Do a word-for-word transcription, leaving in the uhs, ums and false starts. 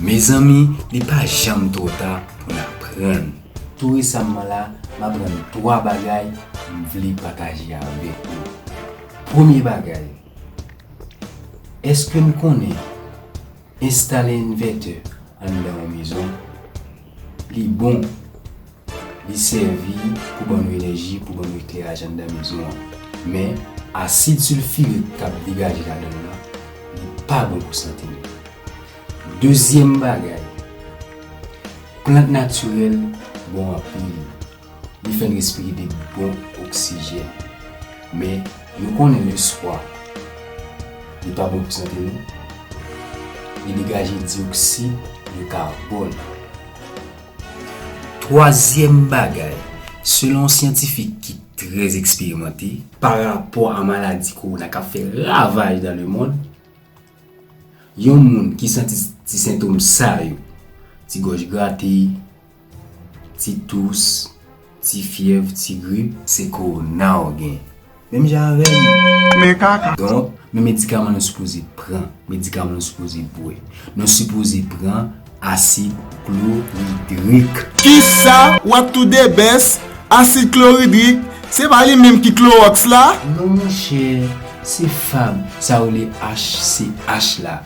Mezanmi, li pa janm twò ta pou n aprann. Tou resamman la, m aprann twa bagay m vle pataje avèk nou. Premye bagay, èske n konnen enstale envètè anndan yon mezon? Li bon, li sèvi pou ban nou enèji, pou ban nou ekleraj anndan mezon an. Men, asid silfirik k ap degaje ladan l la, li pa bon pou sante nou. Dezyèm bagay, plant natirèl bon anpil. Li fè n respire de bon oksijèn. Men, nou konnen leswa, li pa bon pou sante nou. Li degaje diyoksid de kabòn. Twazyèm bagay, selon syantifik ki trè eksperimante, pa rapò a maladi kowona k ap fè ravaj dan lemonn, yon moun ki santi ti sentòm sa yo, ti gòj grate, ti tous, ti fyèv, ti grip, se kowona w gen. Menm jan avè m. Men kaka. Donk, men medikaman nou sipoze pran, medikaman nou sipoze bwè. Nou sipoze pran asid kloridrik. Kisa? What to the best? Asid kloridrik? Se pa li menm ki klowòks la? Non, monchè, se fab, sa yo rele H C H la.